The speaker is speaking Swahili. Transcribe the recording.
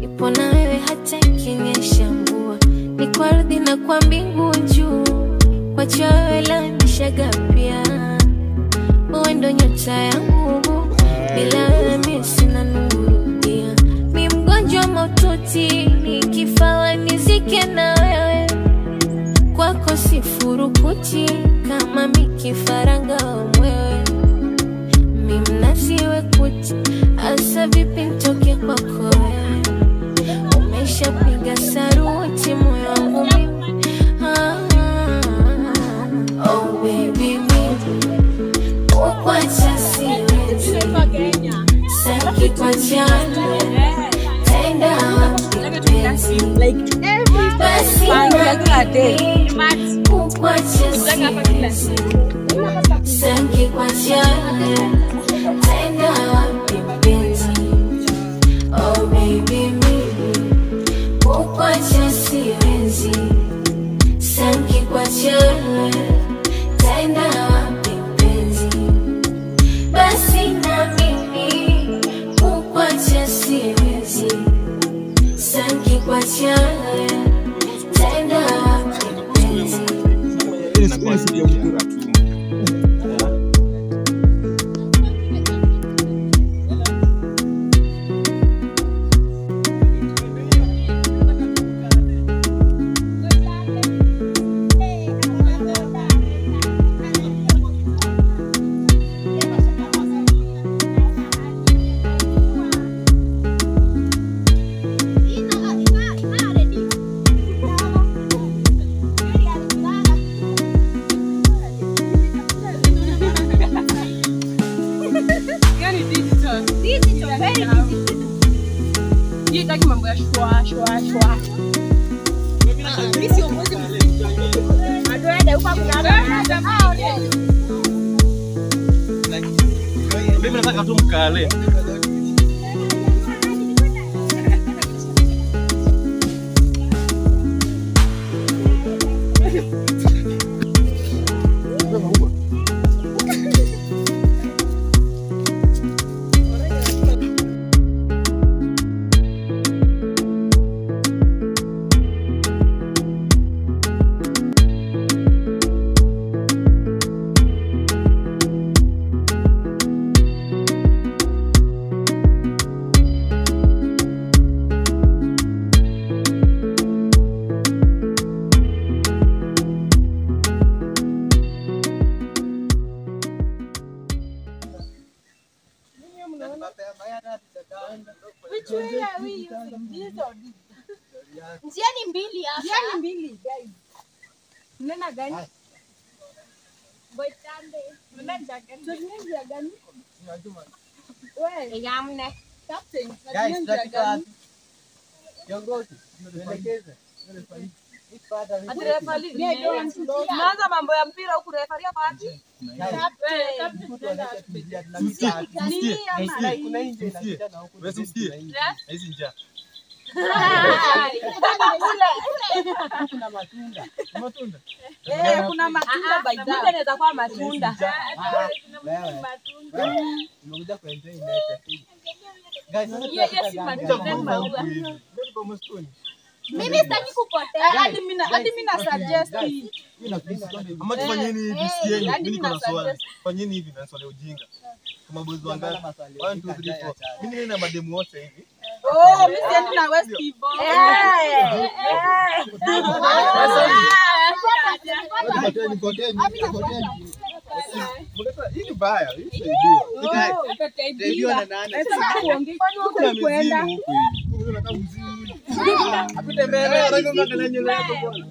Ipo na wewe hata ikinyesha mvua, ni kwa ardhi na kwa mbingu juu. Kwacha wewe la nishaga pia, wewe ndo nyota yangu, bila wewe mimi sina nuru pia. Mi mgonjwa mahututi, nikifa nizike na wewe. Kwako sifurukuti, kama mikifaranga wa mwewe. Mi mnaziwe kuti, asa vipi nitoke kwako wewe. Umeshapiga saruti moyo wangu mimi. Oh baby mimi kukuacha siwezi, sitaki kuachana, tenda wapi mpenzi? Basi na mimi kukuacha siwezi, sitaki kuachana, tenda wapi mpenzi? Oh baby mimi kukuacha siwezi, sitaki kuachana, tenda wapi mpenzi? Basi na mimi kukuacha siwezi, sitaki kuachana, tenda wapi mpenzi? Mimi nataka tu mkale. Which way are we using? This or this? Njia ni mbili hapa. Njia ni mbili guys. Mnaona gani? Boitambe. Mnaona njia gani? Tunatumia njia gani? Wewe. Yamne. Captain, Guys, tunatumia njia tunafika gani? wapi? Kiongozi, tuelekeze. Tunaanza mambo ya mpira huku refaria wapi? Kuna nje inapita na huku. Wewe usikie. Hizi njaa. Kuna matunda. Matunda. Kuna matunda by the way. Inaweza kuwa matunda. Wewe. Umekuja kuenjoy nature. Guys, sasa Hiyo hiyo si matunda ni maua. Mimi sitaki kupotea. Hadi mimi hadi mimi na suggest hii. Ama tufanyeni hivi, sikieni. Hadi Mimi niko na mimi na swali. suggest. Fanyeni hivi na swali ya ujinga. Kama boys wangapi? 1 2 3 4. Mimi nina mademu wote hivi. Oh, mimi siendi na West hivyo. Hii ni mbaya, hii saidiwa. Kuna mizimu huku hivi. Unakaa mzimu. Apite mbele, anataka kuangalia nywele yako bwana.